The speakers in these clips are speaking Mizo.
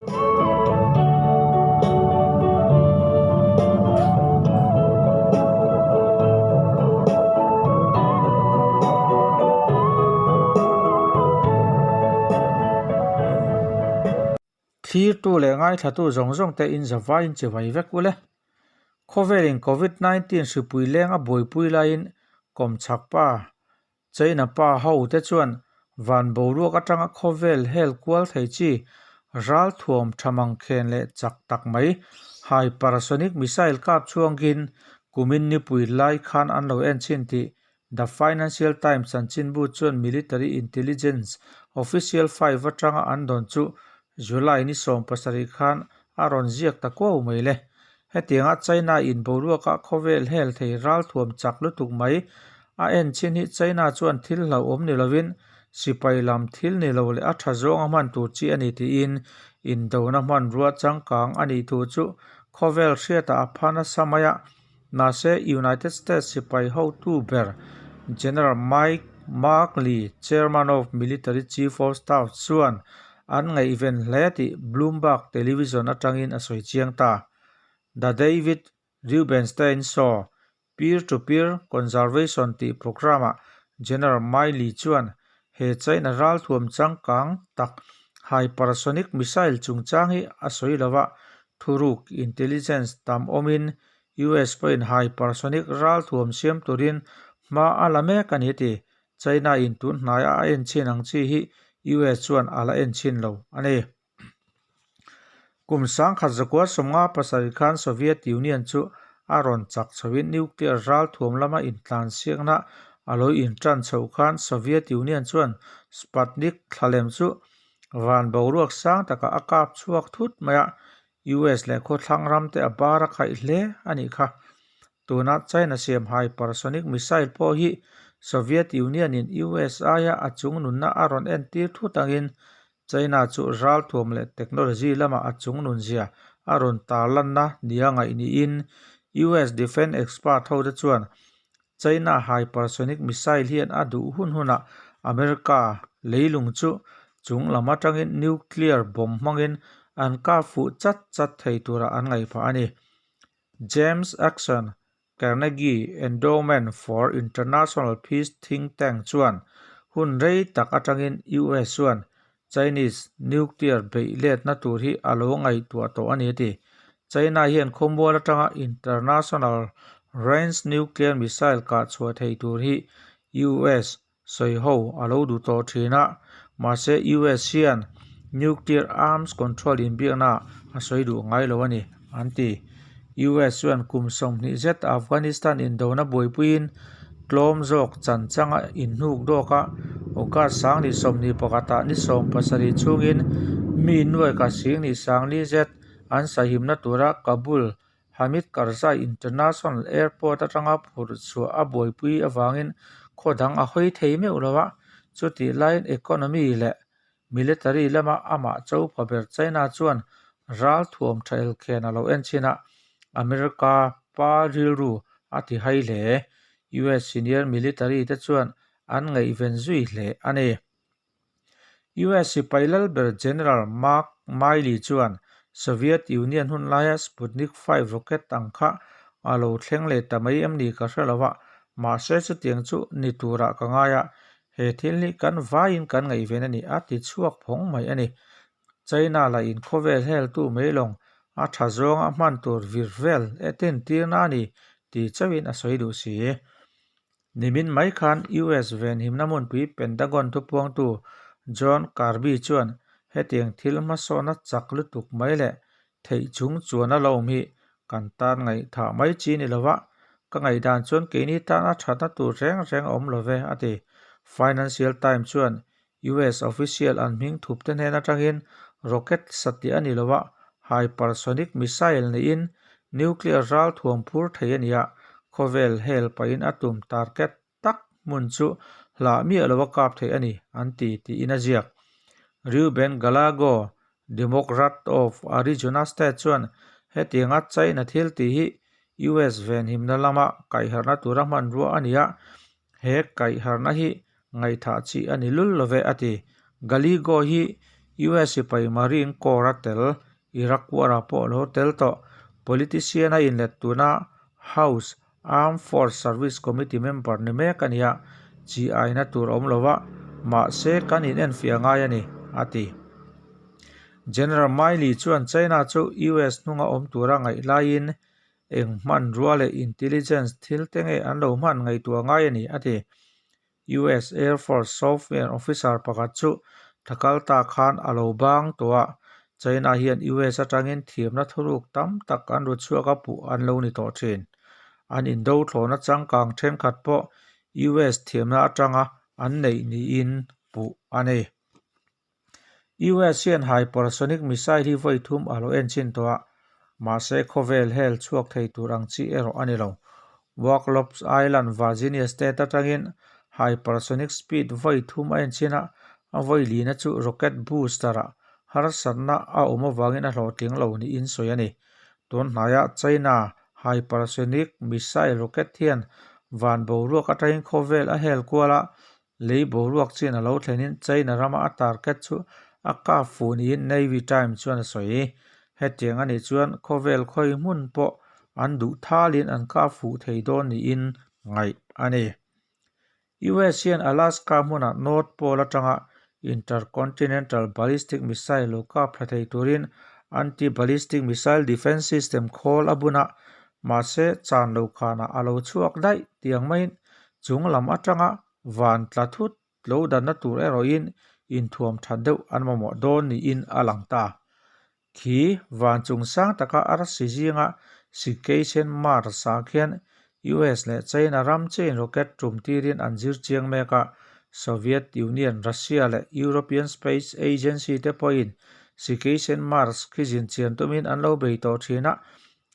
Thlirtu leh ngaithlatu zawng zawng te in zavaiin chivai vek ule. Khawvelin Covid 19 hripui leng a buaipui laiin kawmchhak pa China pa ho te chuan van boruak atanga khawvel hel kual thei chi ralthuam tha mangkhen leh chak tak mai hypersonic missile kap chhuangin kumin nipui lai khan an lo en chhin tih The Financial Times chanchinbu chuan military intelligence official five atanga an dawn chu July ni 17 khan a rawn ziak ta kuau mai le. Hetianga China in boruaka khawvel hel thei ralthuam chak lutuk mai a en chin hi China chuan thil hlauhawm ni lovin sipai lam thil ni lo leh a tha zawnga hman tur chi a ni tiin indona hmanrua changkang a nih thu chu khawvel hriatah a pha nasa mai a. Mahse United States sipai hotu ber General Mike Mark Lee, Chairman of Military Chief of Staff chuan an ngaihven hle tih Bloomberg Television atangin a sawi chiang ta. The David Rubenstein Show, Peer to Peer Conservation tih programme-ah General Milley chuan he China ralthuam changkang tak hypersonic missile chungchang hi a sawi lo a, thuruk intelligence tam awmin US pawhin hypersonic ralthuam siam turin hma a la mek a ni a ti. China in tun hnaia a en chhin ang chi hi US chuan a la en chhin lo a ni. Kum 1957 khan Soviet Union chu a rawn chak chhoin nuclear ralthuam lama intlansiakna a lo intan chhoh khan Soviet Union chuan Sputnik thlalem chu van boruak sang takah a kap chhuak thut mai a, US leh khawthlang ram te a bar a khaih hle a nih kha. Tuna China siam hypersonic missile pawh hi Soviet Union in US aia a chung nunna a rawn entir thut angin China chu ralthuam leh technology lama a chung nunzia a rawn tarlanna nia ngaih niin US defence expert ho te chuan China hypersonic missile hian a duh hun hunah America leilung chu chung lam atangin nuclear bomb hmangin an kap fuh chat chat thei tura an ngaih phah a ni. James Axon, Carnegie Endowment for International Peace think tank chuan hun rei tak atangin US chuan Chinese nuclear beih letna tur hi a lo ngaihtuah tawh a ni a ti. China hian khawmual atanga international range nuclear missile kah chhuah thei tur hi US sawiho a lo duh tawh thin a, mahse US hian nuclear arms control inbiakna a sawi duh ngai lo a ni, an ti. US chuan kum 20 zet Afghanistan indona buaipuiin tlawm zawk chan changa inhnuk dawk a, August 21 ah ni 17 chhungin mi nuai ka sing ni sangli zet an sahimna tura Kabul Hamid Karzai International Airport atanga phurh chhuah a buaipui avangin khaw dang a hawi thei meuh lo a, chutih laiin economy leh Military lama amah cho pha ber China chuan ralthuam tha elkhen a lo en chhin a, America pa rilru a ti hai hle. US senior military te chuan an ngaihven zui hle a ni. US sipai lal ber General Mark Milley chuan Soviet Union hun laia Sputnik 5 rocket ang kha a lo thleng leh ta mai em ni ka hre lo a, mahse chutiang chu ni turah ka ngai a, He thil hi kan vaiin kan ngaihven a ni, a ti chhuak phawng mai a ni. China la in khawvel heltu mai lawng a tha zawnga hman tur vir vel e tintirna a ni ti chauhin a sawi duh si. Nimin mai khan US venhimna hmunpui Pentagon thupuangtu John Kirby chuan hetiang thil hmasawna chak lutuk mai leh theih chung chuan a lo awm hi kan tan ngaihthah mai chi ni lova, ka ngaihdan chuan keini tana thatna tur reng reng a awm lo ve, a ti. Financial Times chuan US official an hming thup te hnen atangin rocket satliah a ni lova, hypersonic missile neiin nuclear ral thuam phur thei a ni a, khawvel hel pahin a tum target tak hmun chu hlah miah lova kap thei a ni, an ti, tiin a ziak. Ruben Gallego, Democrat of Arizona State chuan hetianga China thil tih hi US venhimna lama kaihharhna tura hmanrua a ni a, he kaihharhna hi ngaihthah chi a ni lul love, a ti. Gallego hi US sipai Marine Corps a tel, Iraq War-ah pawh a lo tel tawh. Politician a inlet tuna House Armed Force Service Committee member ni mek a nia, chi aina tur a awm lo a, mahse kan inenfiah ngai a ni, a ti. General Milley chuan China chu US hnunga awm tura ngaih laiin eng hmanrua leh intelligence thil te nge an lo hman ngaihtuah ngai a ni, a ti. US Air Force Software Officer pakhat chu thla ta khan a lo bang tawh a, China hian US atangin thiamna thuruk tam tak an ru chhuak a puh an lo ni tawh thin. An indo thlawhna changkang thenkhat pawh US thiamna atanga an neih niin puh a ni. US hian hypersonic missile hi vawi thum a lo en chin tawh a, mahse khawvel hel chhuak thei tur ang chi erawh a ni lo. Wallops Island, Virginia State atangin hypersonic speed vawi thum a en chin a, a vawi lina chu rocket booster-ah harsatna a awm avangin a hlawhtling lo niin sawi a ni. Tun hnaiah China hypersonic missile rocket hian van boruak atangin khawvel a hel kual a, Lei boruak chin a lo thlenin China rama a target chu a kap fuh niin Navy Times chuan a sawi. Hetiang a nih chuan khawvel khawi hmun pawh an duh thalin an kap fuh thei dawn niin ngaih a ni. US hian Alaska hmuna North Pole atanga Intercontinental Ballistic Missile lo kap thla thei turin Anti-Ballistic Missile Defense System khawl a bun a, mahse chan lo khanah a lo chhuak daih tiang maiin Chung lam atanga van tla thut lo danna tur erawhin inthuam that deuh an mamawh dawn niin a lang ta. Khi van chung sang taka arsi zinga Sikkeisen Mars-ah khian US leh China ram chain rocket tum tirin an zir chiang mek a, Soviet Union, Russia leh European Space Agency te pawhin Sikkeisen Mars khi zin chian tumin an lo bei tawh thin a,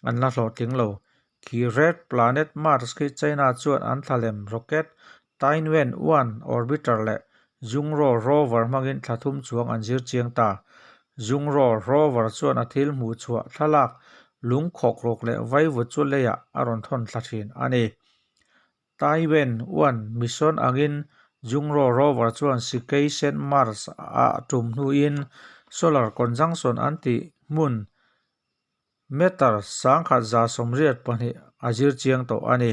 an la hlawhtling lo. Khi Red Planet Mars khi China chuan an thlalem rocket Tianwen 1 orbiter leh Zhurong rover hmangin thla thum chuang an zir chiang ta. Zhurong rover chuan a thil hmuh chhuah thlalak lung khawk rawk leh vaivut chu leiah a rawn thawn thla thin a ni. Tianwen 1 mission angin Zhurong rover chuan Sikeisen Mars a tum hnuin solar conjunction an tih hmun Meter 1182 a zir chiang tawh a ni.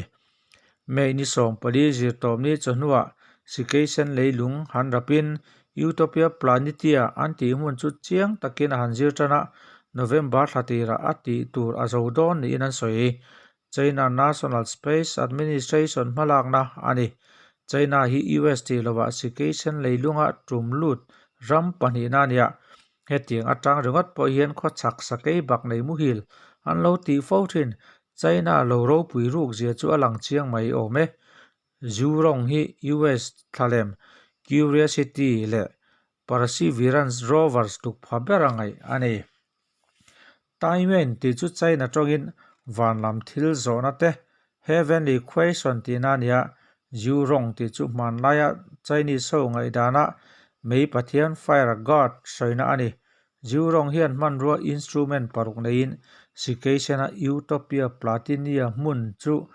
May ni 14 zirtawpni chawhnuah Sikeisen leilung han rapin Utopia Planitia an tih hmun chu chiang takin a han zir tan a, November thla tirah a tih tur a zo dawn niin an sawi. China National Space Administration hmalakna a ni. China hi US tih lovah Sikeisen leilunga tum lut ram pahnihna a nia. Hetiang atang ringawt pawh hian khawchhak sakei bak nei muhil an lo tih fo thin. China lo ropui ruk zia chu a lang chiang mai awm e. Zhurong hi US thlalem Curiosity leh Perseverance rovers tuk pha ber a ngaih a ni. Taiwan tih chu China tawngin van lam thil zawhna te, Heavenly Question tihna a ni a, Zhurong tih chu hmanlaia Chinese ho ngaihdana mei pathian Fire God sawina a ni. Zhurong hian hmanrua instrument paruk neiin Sikeisena Utopia Platinia hmun chu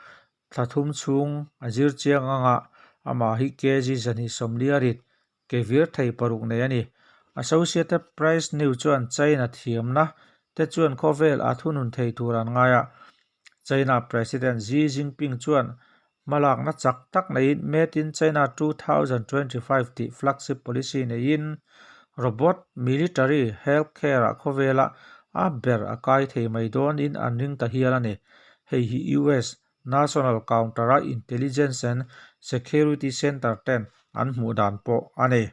thla thum chhung a zir chiang anga amah hi kg 240 a rit Ke vir thei paruk nei a ni. Associated Press News chuan China thiamna te chuan khawvel a thunun thei tur an ngai a. China President Xi Jinping chuan hmalakna chak tak neiin Made in China 2025 tih flagship policy neiin robot military healthcare-ah khawvela a ber a kai thei mai dawnin an ring ta hial a ni. Hei hi US National Counter-a Intelligence and Security Center ten an hmuh dan pawh a ni.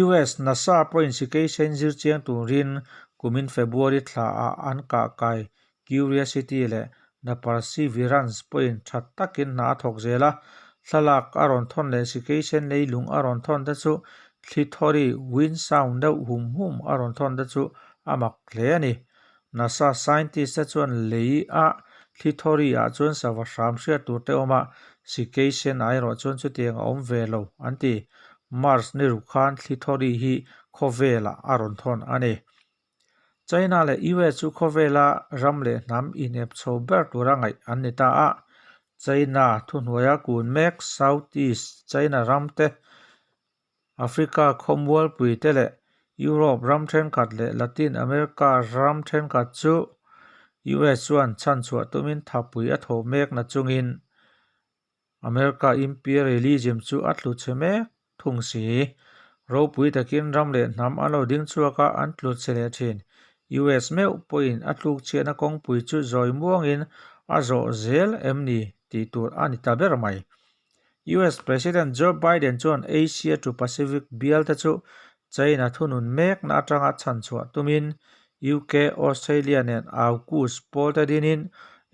US NASA pawhin Sikeisen zir chiang turin kumin February thlaah an kah kai Curiosity leh The Perseverance pawhin tha takin hna a thawk zel a, thlalak a rawn thawn leh Sikeisen leilung a rawn thawn te chu thli thawri wind sound deuh hum hum a rawn thawn te chu a mak hle a ni. NASA scientist te chuan lei a thli thawri ah chuan sava hram hriat tur te awm a, sikei sen ah erawh chuan chutiang a awm ve lo an ti. Mars ni ruk khan thli thawri hi khawvel ah a rawn thawn a ni. China leh US chu khawvela ram leh hnam inep chho ber tura ngaih an ni ta a, China thuhnuaia kun mek Southeast China ram te Africa khawmualpui te leh Europe ram thenkhat leh Latin America ram thenkhat chu US chuan chhanchhuah tumin thapui a thawh mek na chungin America imperialism chu a tlu chhe mek thung si. Ropui takin ram leh hnam an lo ding chhuak a, an tlu chhe leh thin. US meuh pawhin a tluk chhiatna kawngpui chu zawi muangin a zawh zel em ni tih tur a ni ta ber mai. US President Joe Biden chuan Asia to Pacific bial te chu China thunun mekna atanga chhanchhuah tumin UK, Australia nen AUKUS pawl te dinin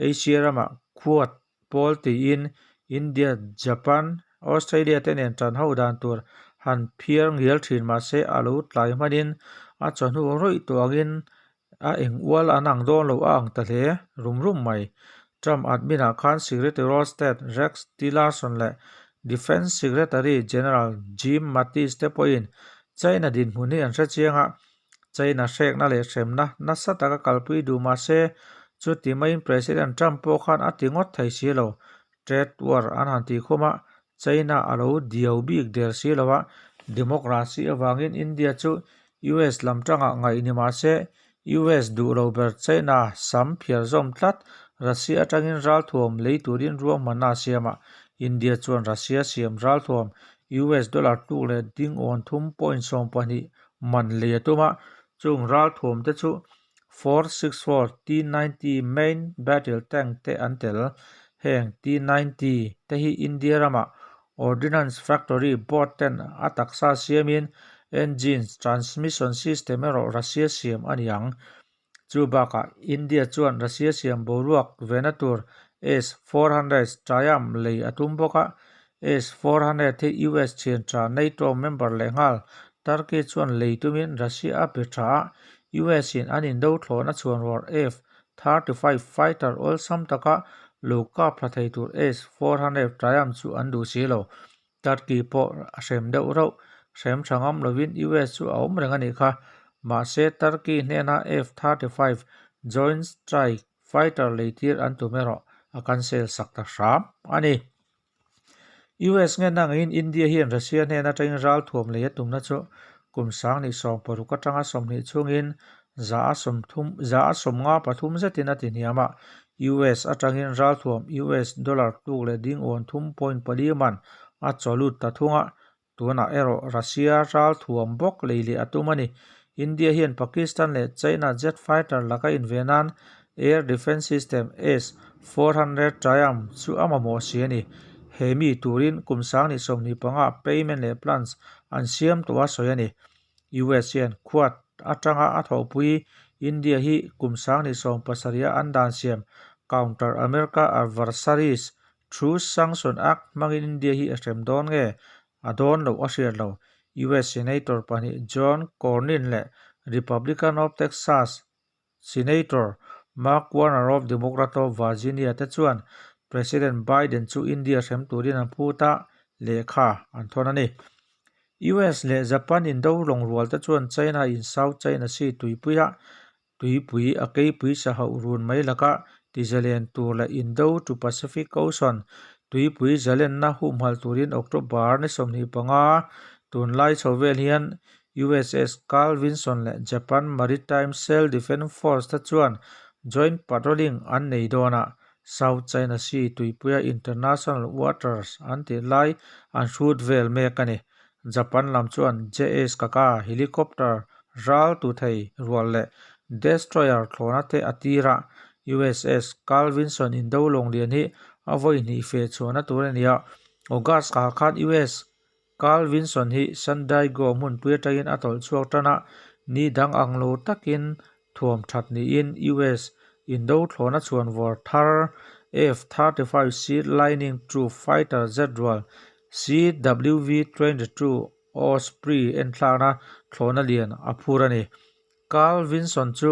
Asia ramah Quad pawl tiin India, Japan, Australia te nen tan ho dan tur han phiar ngial thin mahse a lo tlai hmanin a chawhnu rawih tawh angin A eng ual an ang dawn lo a ang ta hle rum rum mai. Trump admin ah khan Secretary of State Rex Tillerson leh Defence Secretary General Jim Mattis te pawhin China dinhmun hi an hre chiang a, China hrekna leh hremna nasa taka kalpui duh mah se chuti maiin President Trump pawh khan a ti ngawt thei si lo. Trade war an han tih khum a, China a lo diau bik der si lo a, democracy avangin India chu US lam tangah ngaih ni mah se, US duh lo ber China sam phiar zawm tlat Russia atangin ralthuam lei turin ruahmanna a siam a, India chuan Russia siam ralthuam US dollar tluk leh ding awn thum point 12 man lei a tum a, chung ralthuam te chu 464 T-90 main battle tank te an tel. Heng T-90 te hi India ramah Ordnance Factory Board ten a taksa siamin engines, transmission system erawh Russia siam a ni ang. Chu bakah India chuan Russia siam boruak vena tur S-400 Triumph lei a tum bawk a, S-400 hi US thian tha NATO member lehnghal Turkey chuan lei tumin Russia a pe tha a, US in an indo thlawhna chhuanruar F-35 fighter awlsam taka lo kap thla thei tur S-400 Triumph chu an duh si lo. Turkey pawh a hrem deuh rauh, hrem tha ngam lovin US chu a awm reng a nih kha. Mahse Turkey hnena F-35 Joint Strike Fighter leitir an tum erawh a cancel sak ta hram a ni. US ngenna angin India hian Russia hnen atangin ralthuam lei a tumna chu kum 2016 atanga 20 chhungin 153 zetin a ti hniam a, US atangin ralthuam US dollar tluk leh ding awn thum point pali man a chaw lut ta thung a, Tunah erawh Russia ralthuam bawk lei leh a tum a ni. India hian Pakistan leh China jet fighter laka inve nan Air Defence System S-400 Triumph chu a mamawh si a ni. He mi turin kum 2025 ah payment leh plans an siam tawh a sawi a ni. US hian Quad atanga a thawhpui India hi kum 2017 a an dan siam Counter America Adversaries Through Sanction Act hmangin India hi a hrem dawn nge? A dawn loh a hriat lo. US Senator pahnih John Cornyn leh Republican of Texas Senator Mark Warner of Democrat of Virginia te chuan President Biden chu India hrem turin an phut a, lehkha an thawn a ni. US leh Japan indo lawngrual te chuan China in South China Sea tuipuiah Tuipui a keipui sa hauh run mai laka tizalen tur leh Indo to Pacific Ocean tuipui zalenna humhal turin October ni 25 tunlai chho vel hian USS Carl Vinson leh Japan Maritime Self Defense Force te chuan joint patrolling an nei dawn a, South China Sea tuipuia international waters an tih lai an hrut vel mek a ni. Japan lam chuan JS Kaka helicopter ral tu thei rual leh destroyer thlawhna te a tir a, USS Carl Vinson indo lawng lian hi a vawi hnih fe chhuahna tur a ni a. August ah khan US Carl Vinson hi San Diego hmunpui atangin a tawlh chhuak tan a, ni dang ang lo takin thuam that niin US indo thlawhna chhuanvawr thar F-35C Lightning II fighter jet rual CWV-22 Osprey enthlakna thlawhna lian a phur a ni. Carl Vinson chu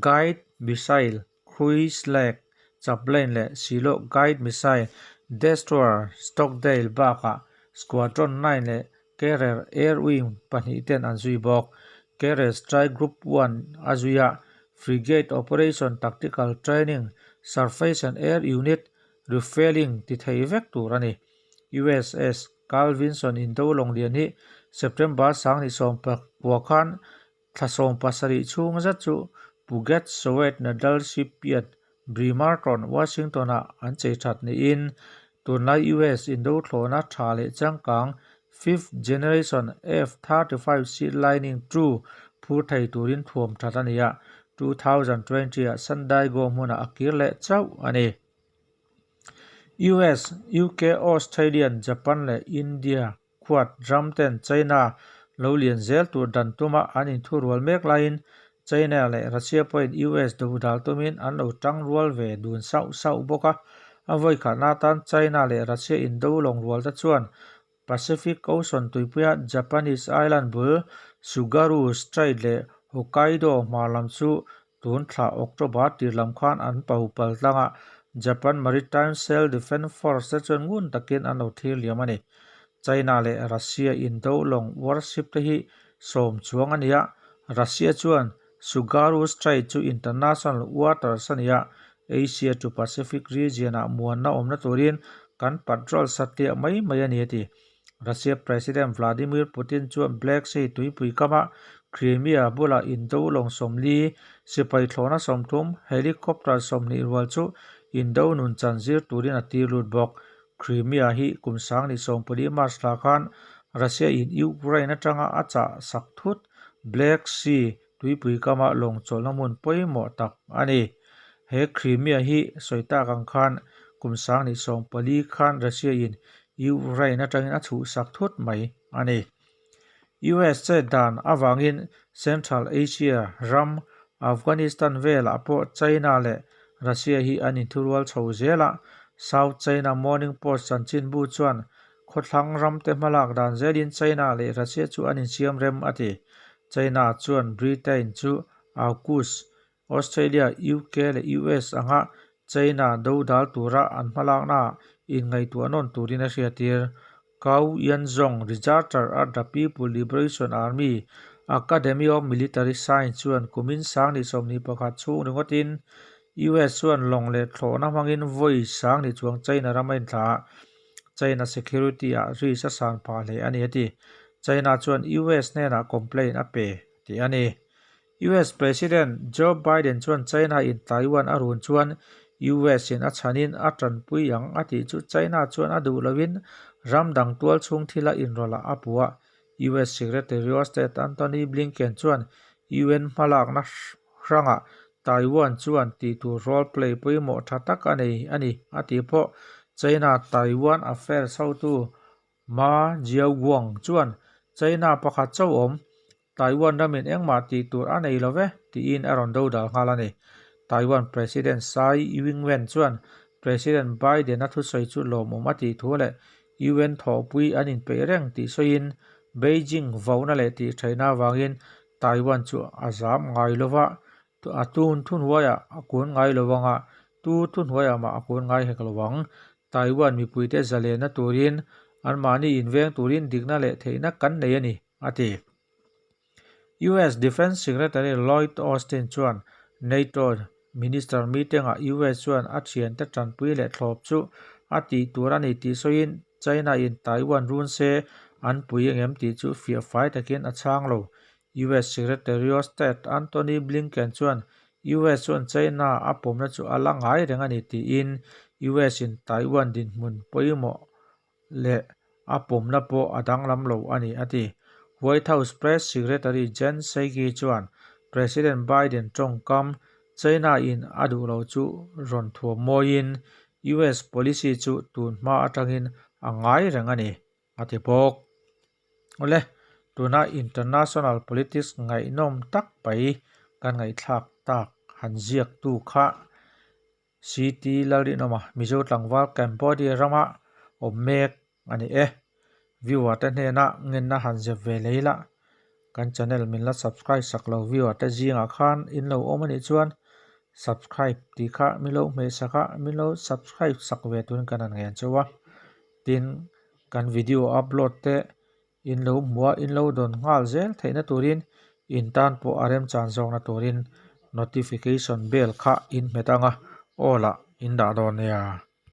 guide missile Cruise Lake, Chaplain leh Shiloh Guide Missile Destroyer Stockdale bakah Squadron 9 leh Carrier Air Wing pahnih ten an zui bawk. Carrier Strike Group 1 a zui a, Frigate Operation Tactical Training, Surface and Air Unit, Refueling ti thei vek tur a ni. USS Carl Vinson indo lawng lian hi September 2019 khan thla 17 chhung zet chu Puget Sound Naval Shipyard, Bremerton, Washington-ah an chei that niin tunlai US indo thlawhna tha leh changkang fifth generation F-35C Lightning II phur thei turin thuam that a ni a, 2020 ah San Diego hmunah a kir leh chauh a ni. US, UK, Australian, Japan leh India khuat ram ten China lo lian zel tur dan tuma an inthurual mek laiin China leh Russia pawhin US dodal tumin an lo tangrual ve dun sauh sauh bawk a. A vawikhatna atan China leh Russia indo lawngrual te chuan Pacific Ocean tuipuia Japanese Island bul Tsugaru Strait leh Hokkaido hmar lam chu tun thla October tir lam khan an pau pal tlang a, Japan Maritime Self Defense Force te chuan ngun takin an lo thlir liam a ni. China leh Russia indo lawng warship te hi sawm chuang a ni a, Russia chuan Tsugaru Strait chu international waters a ni a, Asia to Pacific region ah muanna awmna turin kan patrol satliah mai mai a ni a ti. Russia President Vladimir Putin chuan Black Sea tuipui kama Crimea bulah indo lawng 40, sipai thlawhna 30, helicopter 20 rual chu indo nun chan zir turin a tir lut bawk. Crimea hi kum 2014 March thla khan Russia in Ukraine atanga a chah sak thut Black Sea tuipui kama lawng chawlhna hmun pawimawh tak a ni. He Crimea hi sawi tak ang khan kum 2014 khan Russia in Ukraine atangin a chhuhsak thut mai a ni. US chet dan avangin Central Asia ram Afghanistan velah pawh China leh Russia hi an inthurual chho zel a, South China Morning Post chanchinbu chuan khawthlang ramte hmalak dan zelin China leh Russia chu an insiam rem a ti. China chuan Britain chu AUKUS, Australia, UK leh US anga China dodal tura an hmalaknaah inngaihtuah nawn turin a hriattir. Gao Yanzhong, researcher at the People Liberation Army Academy of Military Science chuan kumin 2021 chhung ringawtin US chuan lawng leh thlawhna hmangin vawi 2000 chuang China ram a inthlah a, China security ah risk a san phah hle a ni a ti. China chuan US hnenah complaint a pe tih a ni. US President Joe Biden chuan China in Taiwan a run chuan US in a chhanin a tanpui ang a tih chu China chuan a duh loin ram dang tual chhung thila inrawlh ah a puh a. US Secretary of State Antony Blinken chuan UN hmalakna hrangah Taiwan chuan tih tur role play pawimawh tha tak a nei a ni a tih pawh China Taiwan Affairs hotu Ma Jiaoguang chuan China pakhat chauh awm Taiwan ramin engmah tih tur a nei lo ve tiin a rawn dodal nghal a ni. Taiwan President Tsai Ing-wen chuan President Biden-a thusawi chu lawmawm a tih thu leh UN thawhpui an inpeih reng tih sawiin Beijing vauna leh tihtheihna avangin Taiwan chu a zam ngai lo va, a tun thuhnuaiah a kun ngai lo ang a, tu thuhnuaiah mah a kun ngai hek lo ang. Taiwan mipuite zalenna turin anmahni inveng turin dikna leh theihna kan nei a ni, a ti. US Defence Secretary Lloyd Austin chuan NATO Minister meeting-ah US chuan a thiante tanpui leh thlawp chu a tih tur a ni tih sawiin China-in Taiwan run se an pui engem tih chu fiah fai takin a chhang lo. US Secretary of State Antony Blinken chuan US chuan China a pawmna chu a la ngai reng a ni tiin US-in Taiwan dinhmun pawimawh leh a pawmna pawh a danglam lo a ni, a ti. White House Press Secretary Jen Psaki chuan President Biden tawngkam China-in a duh lo chu rawn thuam mawiin US policy chu tun hma atangin a ngai reng a ni, a ti bawk. Awle, tuna international politics ngaihnawm tak pai kan ngaihthlak tak han ziaktu kha CT Lalrinawma, Mizo tlangval Cambodia rama awm mek a ni e. Viewer te hnena ngenna han zep ve lei la, kan channel min la subscribe sak lo viewer te zingah khan in lo awm a nih chuan subscribe tih kha min lo hmeh sak a, min lo subscribe sak ve turin kan han ngen chauh a. Tin, kan video upload te In lo hmuh a, in lo dawn nghal zel theihna turin in tan pawh a remchan zawkna turin notification bell kha in hmet ang a, aw lah in dah dawn nia.